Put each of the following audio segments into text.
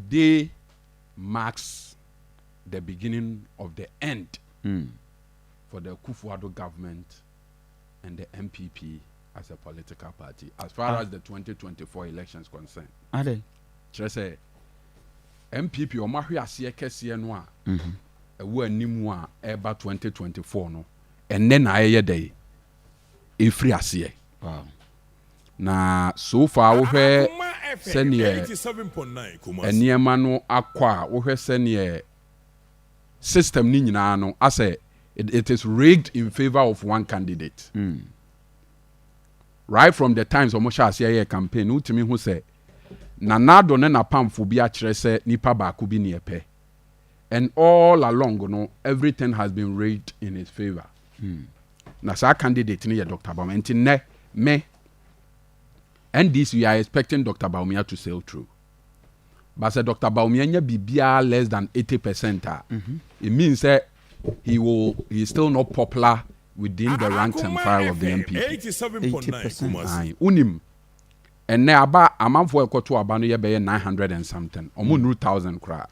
Today marks the beginning of the end for the Akufo-Addo government and the NPP as a political party as far as the 2024 elections concerned. Ade. Kyerɛ sɛ NPP ɔmo ahwe aseɛ kɛseɛ no a ɛwɔ anim a ɛreba 2024 no, ɛnnɛ na ɛyɛ dɛ ɛfiri aseɛ. Na so far, wohwɛ sɛneɛ nneɛma no akɔ a, wohwɛ sɛneɛ system no nyinaa no asɛ it is rigged in favour of one candidate. Right from the times ɔmo hyɛ aseɛ yɛ campaign, wotumi hu sɛ Nana Addo ne n'apamfo bi akyerɛ sɛ nipa baako bi ne ɛpɛ, and all along no, everything has been rigged in his favour. Na saa candidate no yɛ Dr. Bawumia. Nti nnɛ me NDC, we are expecting Dr. Bawumia to sail through, but sɛ Dr. Bawumia nya biribiara less than 80% a, it means sɛ he is still not popular within the ranks and file of the NPP. 80%. Aye. Unim ɛnɛ aba amanfoɔ ɛkɔto aba no yɛ bɛyɛ 900 and something, ɔmo nuru 1,000 koraa.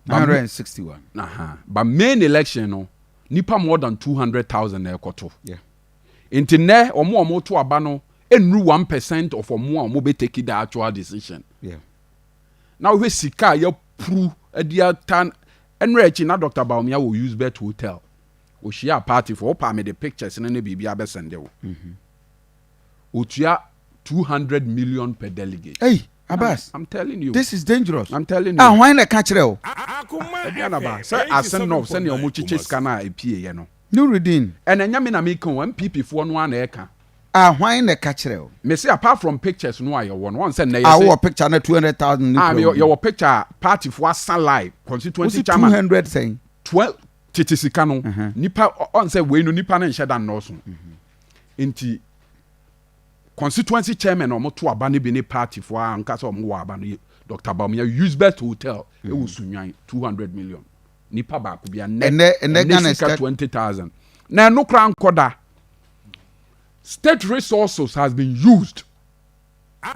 961. Aha. But main election no, nipa more than 200,000 na ɛkɔto. Nti nnɛ ɔmo a ɔmo to aba no nnuru 1% of ɔmo a ɔmo bɛ take the actual decision. Na wohwɛ sika a yɛpuru adi ata ɛnura akyi na Dr. Bawumia wɔ Eusbett Hotel, ohyia party fo. Wopa me de pictures no ne biribi abɛsɛnde wo. Otua 200 million per delegate. Hey, Abbas. I'm telling you. This is dangerous. I'm telling you. Ah, hwan na ka kyerɛ o? Aduana ba sɛ Assin North, sɛnea ɔmo kyekyɛ sika no a epie yɛ no. Nurudin. Ɛna nyame na meka o, NPP foɔ no a na ɛka. Ah, hwan na ka kyerɛ o? Mese apart from pictures no a yɛwɔ no, wɔn sɛ nnɛ Ah, yɛsɛ wowɔ picture na 200,000 ne ah kura wo. Yɛwɔ picture a party foɔ asa live, constituency Wosi chairman. 200 sɛn? 12 tete sika no, nipa ɔn sɛ wei no, nipa no nhyɛ da nnɔɔso, nti constituency chairman a ɔmo to aba no bi ne party foɔ a nka sɛ ɔmo wɔ aba no yɛ Dr. Bawumia, Eusbett Hotel ɛwɔ Sunyani, 200 million nipa baako bi a nnɛ. Ɛnɛ Ghana sika 20,000 na ɛno koraa nkɔda. State resources has been used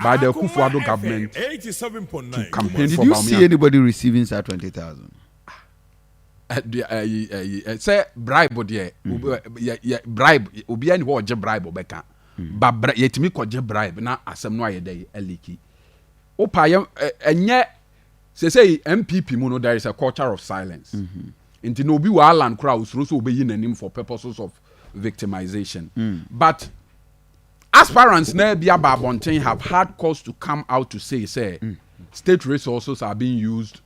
by the Akufo-Addo government to campaign Did for you Bawumia. see anybody receiving that 20,000? Ɛyi ɛyi sɛ bribe deɛ, yɛ bribe, obiara ni hɔ ɔgye bribe ɔbɛka ba yɛtumi kɔgye bribe na asɛm no ayɛ dɛ ɛleak. Wopa yɛ ɛnyɛ sɛsɛ NPP mu no, there is a culture of silence. Nti na obi wɔ alan koraa, osuro sɛ obeyi n'anim for purposes of victimization. But aspirants na bi aba abɔnten have had cause to come out to say state resources are being used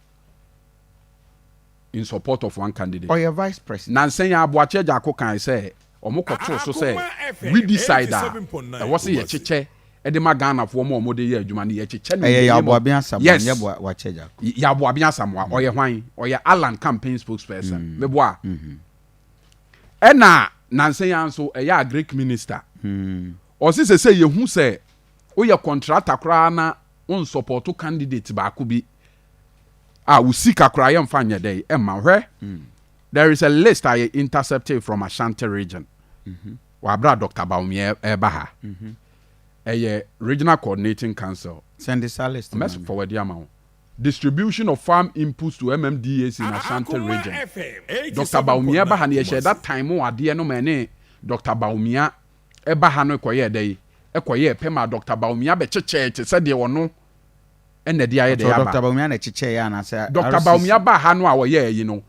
in support of one candidate. Ɔyɛ vice president. Nansan yɛ Aboakye Agyarko kan sɛ ɔmo kɔtoo so sɛ we decide a ɛwɔ sɛ yɛkyekyɛ ɛde ma Ghanafoɔ ma ɔmo de yɛ adwuma no, yɛkyekyɛ no. Ɛyɛ in the name of- Yaboaben Asamoah. Yes. Nyɛ Boakye Agyarko. Yaboaben Asamoah ɔyɛ hwan? Ɔyɛ Alan campaign spokesperson meboa. Ɛna nansan yɛ nso ɛyɛ agric minister, ɔsi sɛ yɛhu sɛ woyɛ contractor koraa na wonsupporto candidate baako bi a, wo sika koraa yɛmfa nyɛ dɛ ɛma hwɛ. There is a list a yɛ intercepted from Ashanti Region wabra Dr. Bawumia ɛba ha, ɛyɛ Regional Coordinating Council. Send this list. Mess forward ama wo. Distribution of farm inputs to MMDAs in Ashanti Region. Dr. Bawumia ba ha no, yɛhyɛ that time wɔ adeɛ no ma ɛne Dr. Bawumia ɛba ha no kɔyɛɛ dɛ yi ɛkɔyɛɛ pɛ ma Dr. Bawumia bɛkyekyɛɛ te sɛ deɛ ɔno ɛna de ayɛ dɛ Dr. aba. Bawumia na ɛkyekyɛ yɛ anaasɛ Dr. RCC? Bawumia ba ha no a wɔyɛɛ yi no,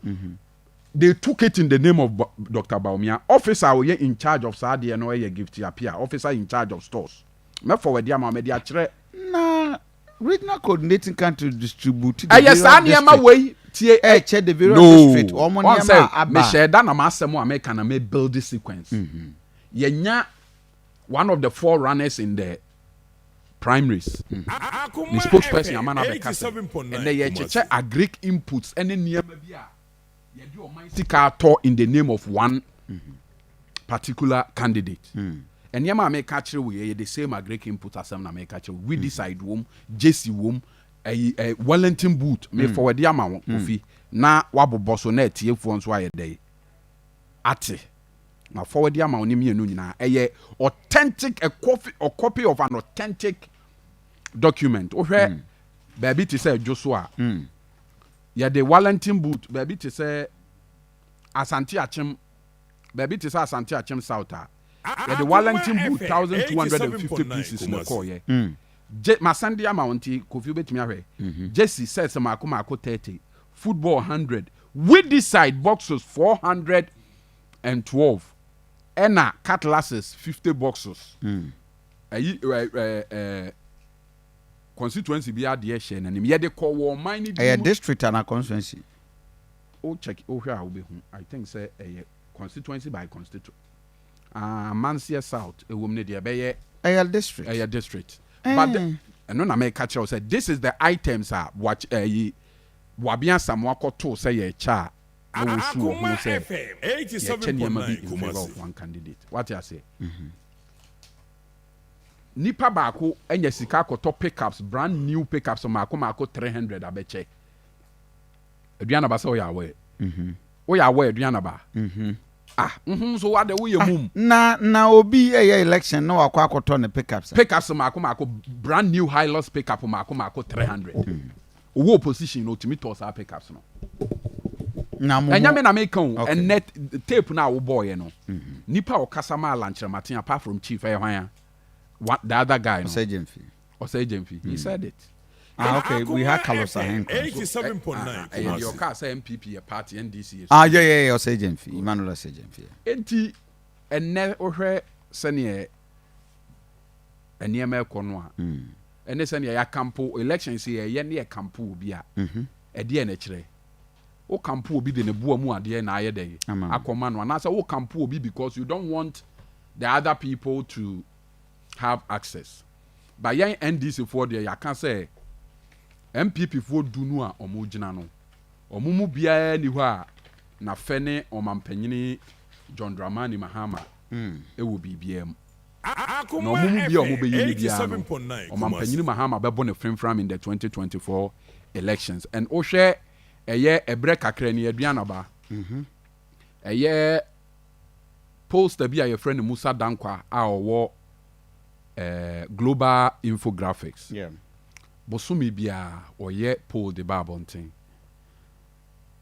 they took it in the name of Dr. Bawumia. Officer a wɔyɛ in charge of saa adeɛ no ɛyɛ Gift Apia, officer in charge of stores. Mɛfɔ wɔde ama mɛde akyerɛ. Na Regional Coordinating Council distribute the Ɛyɛ saa various nneɛma district. wei tie. Ɛkyɛ the various No. district wɔn Ɔn nneɛma sɛ aba. Mehyɛ da na m'asɛm a meka na me build the sequence. Yɛnya one of the four runners in the primaries ne spokesperson ama na bɛka sɛ ɛnɛ yɛkyekyɛ agric inputs ɛne nneɛma bi a yɛde ɔman sika atɔ in the name of one particular candidate. Nneɛma a meka kyerɛ wo yɛ the same agric input asɛm na meka kyerɛ wo. Weedicide wom, jersey wom, ɛyi ɛ Wellington boot. Me forward ama wo, Kofi, na wabobɔ so na atiefoɔ nso ayɛ dɛ ate. Na forward ama wo ne mmienu nyinaa ɛyɛ authentic, a copy of an authentic document. Wohwɛ. Baabi te sɛ Dwoso a, yɛde Wellington boot, baabi te sɛ Asante Akyem, baabi te sɛ Asante Akyem South a, yɛde Wellington boot 1250 pieces na ɛkɔɔyɛ. Gye masan de ama wo nti, Kofi, wobɛtumi ahwɛ. Jersey sets maako maako 30, football 100, weedicide boxes 412, ɛna cutlasses 50 boxes. Ɛyi ɛ ɛ ɛ constituency bi adeɛ hyɛ n'anim, yɛde kɔ wɔ ɔman no bi Ɛyɛ mu. district ana constituency? O, check, wohwɛ a wobɛhu. I think sɛ ɛyɛ constituency by constituency. Ah, Amanseɛ South ɛwɔ mu no deɛ, ɛbɛyɛ Ɛyɛ district. Ɛyɛ district, but ɛno na mɛka kyerɛ wo sɛ this is the items a Boakye ɛyi Buaben Asamoa kɔtoo sɛ yɛkyɛ a, na wɔsu wɔ ho sɛ yɛkyɛ nneɛma bi in favour of one candidate. Wate aseɛ? Nipa baako anya sika akɔtɔ pickups, brand new pickups maako maako 300 abɛkyɛ. Aduanaba, sɛ woyɛ aware, woyɛ aware, Aduanaba? Ah, nso wade woyɛ mum. Na obi ɛyɛ election na wakɔ akɔtɔ ne pickups a? Pickups maako maako, brand new Hilux pickup maako maako 300. Owó opposition na otumi tɔ saa pickups no. Na mo Ɛnyɛ me na meka o. Ɛnɛ tape no a wobɔɔyɛ no, nipa a ɔkasa ma Alan Kyerematen apart from Chief ɛyɛ hwan a? The other guy no. Ɔsɛ Gyemfi. Ɔsɛ Gyemfi, he said it. Ah, okay, we had Carlos Ahenko. Ah, ɛyɛ deɛ ɔkaa sɛ NPP yɛ party, NDC yɛ Ah, yeah, Ɔsɛ Gyemfi, Emmanuel Ɔsɛ Gyemfi. Enti ɛnɛ wohwɛ sɛneɛ nneɛma ɛkɔ no a, ɛne sɛneɛ yɛakampo elections, yɛyɛ ne yɛkampo obi a, ɛdeɛ na ɛkyerɛ wokampo obi de ne boa mu adeɛ na ayɛ dɛ Ama. akɔma no, anaasɛ wokampo obi because you don't want the other people to have access. But yɛn NDC foɔ deɛ, yɛaka sɛ NPP foɔ du no a ɔmo gyina no, ɔmo mu biara ni hɔ a n'afɛ ne ɔmampanyini John Dramani Mahama ɛwɔ biribiara mu. Na ɔmo mu bi a ɔmo bɛyɛ ni biara no, ɔmampanyini Mahama bɛbɔ ne frimfram in the 2024 elections. And wohwɛ, ɛyɛ ɛbrɛ kakra ni, Aduanaba, ɛyɛ pollster bi a yɛfrɛ no Musa Dankwa a ɔwɔ Global Infographics. Bosome biara ɔyɛ poll de ba abɔnten.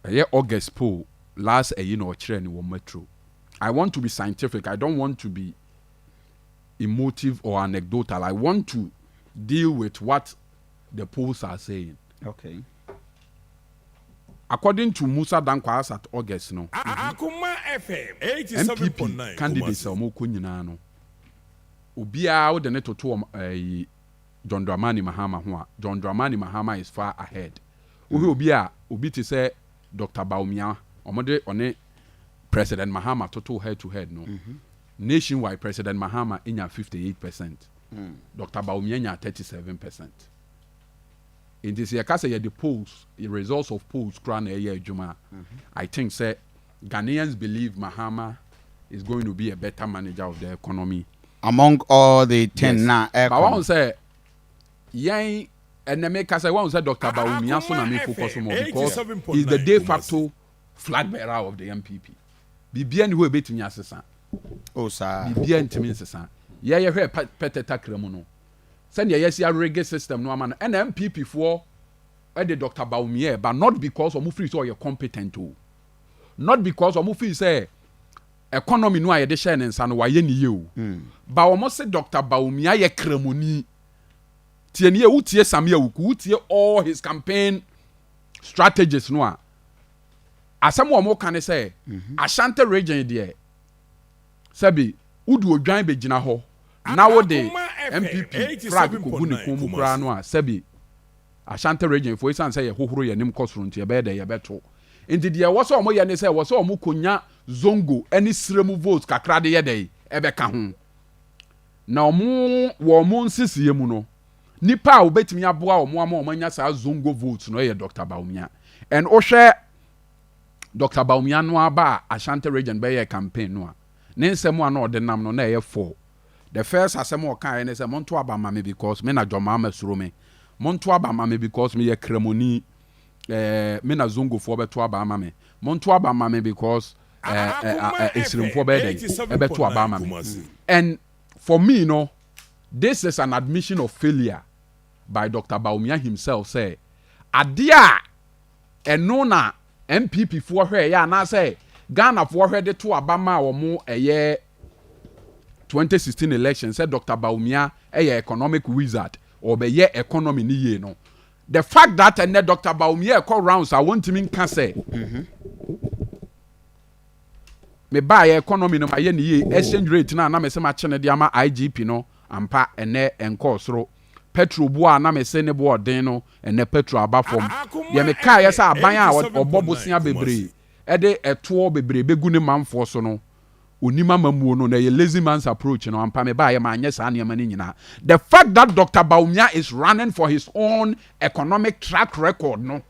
Ɛyɛ August poll last ɛyi na ɔkyerɛ no wɔ Metro. I want to be scientific, I don't want to be emotive or anecdotal. I want to deal with what the polls are saying. According to Musa Dankwa, as at August no, Akuma FM NPP 87.9. candidates a wɔn kɔ nyinaa no, obiara wode ne toto wɔn ɛyi John Dramani Mahama ho a, John Dramani Mahama is far ahead. Wohwɛ obi a obi te sɛ Dr Bawumia, wɔde ɔne President Mahama toto head to head no, nationwide President Mahama nya 58%, Dr Bawumia nya 37%. Nti sɛ yɛka sɛ yɛde polls, results of polls koraa na ɛyɛ adwuma a, I think sɛ Ghanaians believe Mahama is going to be a better manager of the economy. Among all the 10 Yes. na But ɛkɔ. wɔn sɛ yɛn ɛnɛ mi kasa, wɔn sɛ Dr Bawumia so na mi focus more because he is the de facto flag bearer of the NPP. Biribiara ni hɔ ebetumi asesa. Oh, saa. Biribiara ntumi nsesa. Yɛyɛ hwɛ pɛtɛ takra mu no, sɛnea yɛsi areggae system no ama no, ɛna NPP foɔ ɛde Dr Bawumia ɛba, not because ɔmo feel sɛ ɔyɛ competent o, not because ɔmo feel sɛ economy no a yɛde hyɛ ne nsa no wayɛ ne yie o, ba wɔn sɛ Dr Bawumia yɛ kramoni. Tie ne yie, wotie Sammi Awuku, wotie all his campaign strategies no a, asɛm a wɔn ka ne sɛ Ashanti Region deɛ, sɛbi wodi odwan bɛgyina hɔ na wode NPP flag kogu ne kɔn mu koraa no a, sɛbi Ashanti Region fo, esan sɛ yɛhohoro yɛn nim kɔ soro nti, yɛbɛyɛ dɛ yɛbɛto. Nti deɛ ɛwɔ sɛ wɔn yɛ ne sɛ ɛwɔ sɛ wɔn konya Zongo ɛne Siremu vote kakra de yɛ dɛ ɛbɛka ho. Na wɔn wɔ wɔn nsisie mu no, nipa a wɔbɛtumi aboa wɔn ama wɔn anya saa Zongo vote no yɛ Dr Bawumia. And wohwɛ Dr Bawumia no aba a Ashanti Region bɛyɛ campaign no a, ne nsɛm a na ɔde nam no na ɛyɛ four. The first asɛm a ɔkaeɛ ne sɛ, "Monto aba ma me because me na John Mahama suro me. Monto aba ma me because meyɛ kramoni, me na Zongofoɔ bɛto aba ama me. Monto aba ma me because Esirimfoɔ bɛyɛ dɛ ɛbɛto aba ama me." And for me no, this is an admission of failure. by Dr. Bawumia himself sɛ adeɛ a ɛno na NPP foɔ hwɛ yɛ anaasɛ Ghana foɔ hwɛ de to aba ma a wɔn ɛyɛ 2016 election sɛ Dr. Bawumia ɛyɛ economic wizard, ɔbɛyɛ economy ni yie no, the fact that ɛnɛ Dr. Bawumia ɛkɔ rounds a wɔntumi nka sɛ me baayɛ economy no ma yɛ ne yie, exchange rate na na me sɛ ma kye ne de ama IGP no ampa, ɛnɛ ɛnkɔɔ soro. Petrol bo a na me se ne bo ɔden no, ɛnɛ petrol aba fam. Deɛ me kaa yɛ sɛ aban a ɔbɔ bosea bebree ɛde ɛtoɔ bebree bɛgu ne manfoɔ so no, onim amamuo no na ɛyɛ lazy man's approach no, ampa me baayɛ ma anyɛ saa nneɛma no nyinaa. The fact that Dr. Bawumia is running for his own economic track record no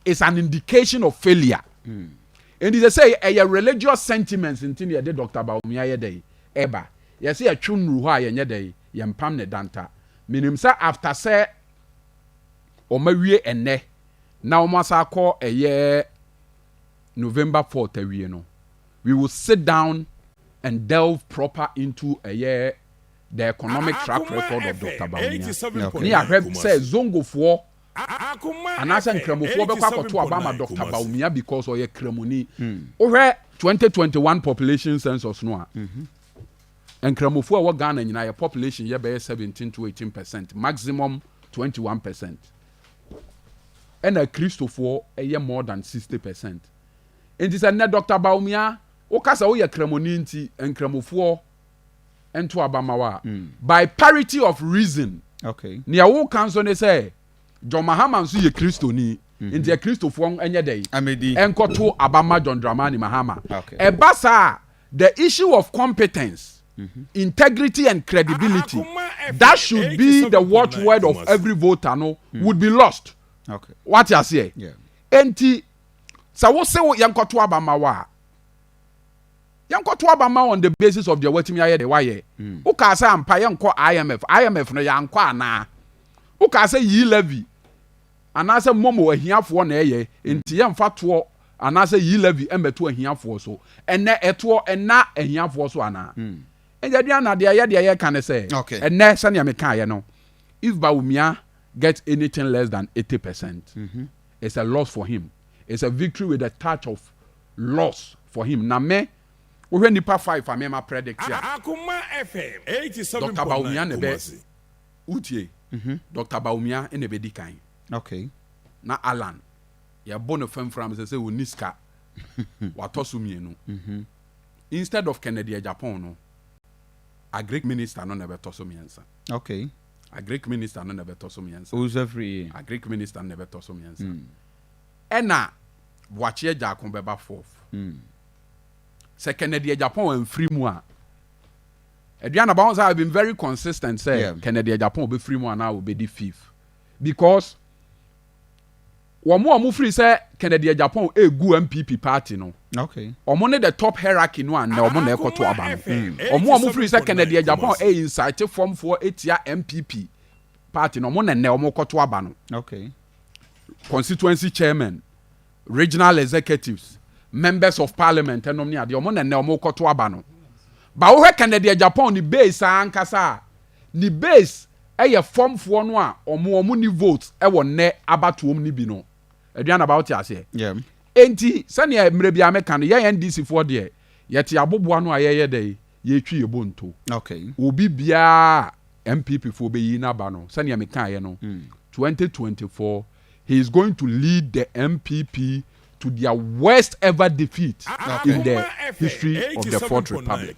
is an indication of failure. Nti sɛ ɛyɛ religious sentiments nti na yɛde Dr. Bawumia yɛ dɛ ɛba yɛsɛ yɛtwe nnuru hɔ a, yɛnyɛ dɛ yɛmpam ne danta. Menim sɛ after sɛ ɔma wie ɛnɛ na wɔn asa akɔ ɛyɛ November 4th awie no, we will sit down and delve proper into ɛyɛ the economic track record of Dr. Bawumia ne yɛahwɛ sɛ zongofoɔ anaasɛ nkramofoɔ bɛkɔ akɔto aba ama Dr. Bawumia because ɔyɛ kramoni. Wohwɛ 2021 population census no a, nkramofoɔ a ɛwɔ Ghana nyinaa yɛ population yɛ bɛyɛ 17 to 18%, maximum 21%, ɛna Kristofoɔ ɛyɛ more than 60%. Nti sɛ nnɛ Dr. Bawumia wokasa woyɛ kramoni nti nkramofoɔ nto aba ma wo a, by parity of reason, nea woka nso ne sɛ John Mahama nso yɛ Kristoni, nti yɛ Kristofoɔ nyɛ dɛ Amedi. ɛnkɔto aba ma John Dramani Mahama. Ɛba saa, the issue of competence, integrity and credibility that should be the watchword of every voter no would be lost. Wate aseɛ? Yeah. Enti sɛ wo se wo yɛnkɔto aba ma wo a, yɛnkɔto aba ma on the basis of deɛ watumi ayɛ, deɛ wayɛ. Wokaa sɛ ampa yɛnkɔ IMF, IMF no yɛankɔ anaa? Wokaa sɛ yi levy anaasɛ momo ahiafoɔ na ɛyɛ, nti yɛmfa toɔ anaasɛ yi levy ɛmmɛto ahiafoɔ so. Ɛnɛ ɛtoɔ ɛna ahiafoɔ so anaa? Ɛnti aduana deɛ yɛ deɛ yɛka ne sɛ ɛnɛ sɛnea mekaeɛ no, if Bawumia gets anything less than 80%, it's a loss for him. It's a victory with a touch of loss for him. Na me wohwɛ nipa five a mema predict a, Akuma FM 87.9 Dr. Bawumia na ɛbɛ Kumasi. Wotie, Dr. Bawumia ɛna ɛbɛdi kan. Na Alan yɛbɔ no famfram sɛ wɔni sika, watɔ so mmienu. Instead of Kennedy Agyapong no, agric minister no na ɛbɛtɔ so mmiɛnsa. Agric minister no na ɛbɛtɔ so mmiɛnsa. Owusu Afriyie. Agric minister no na ɛbɛtɔ so mmiɛnsa, ɛna Boakye Agyarko bɛba fourth. Sɛ Kennedy Agyapong amfiri mu a, aduana ba wɔn sɛ I have been very consistent sɛ Kennedy Agyapong obɛfiri mu anaa obɛdi fifth, because wɔn a wɔn firi sɛ Kennedy Agyapong egu NPP party no, wɔn ne the top hierarchy no a nnɛ wɔn na ɛkɔto aba no. Wɔn a wɔn firi sɛ Kennedy Agyapong ɛyɛ incite fɔmfoɔ etia NPP party no, wɔn na nnɛ wɔn kɔto aba no. Constituency chairman, regional executives, members of parliament ɛnom ne adeɛ, wɔn na nnɛ wɔn kɔto aba no. Ba wohwɛ Kennedy Agyapong ne base ankasa a, ne base ɛyɛ fɔmfoɔ no a wɔn ni vote ɛwɔ nnɛ abatoɔm no bi no. Aduana ba, wote aseɛ? Yeah. Enti sɛnea mmerɛ bi a meka no, yɛn NDC foɔ deɛ, yɛte aboboa no a yɛyɛ dɛ yɛtwi yɛ bonto. Obi biara NPP foɔ bɛyi n'aba no, sɛnea mekaeɛ no, 2024 he is going to lead the NPP to their worst ever defeat in the history of the Fourth Republic.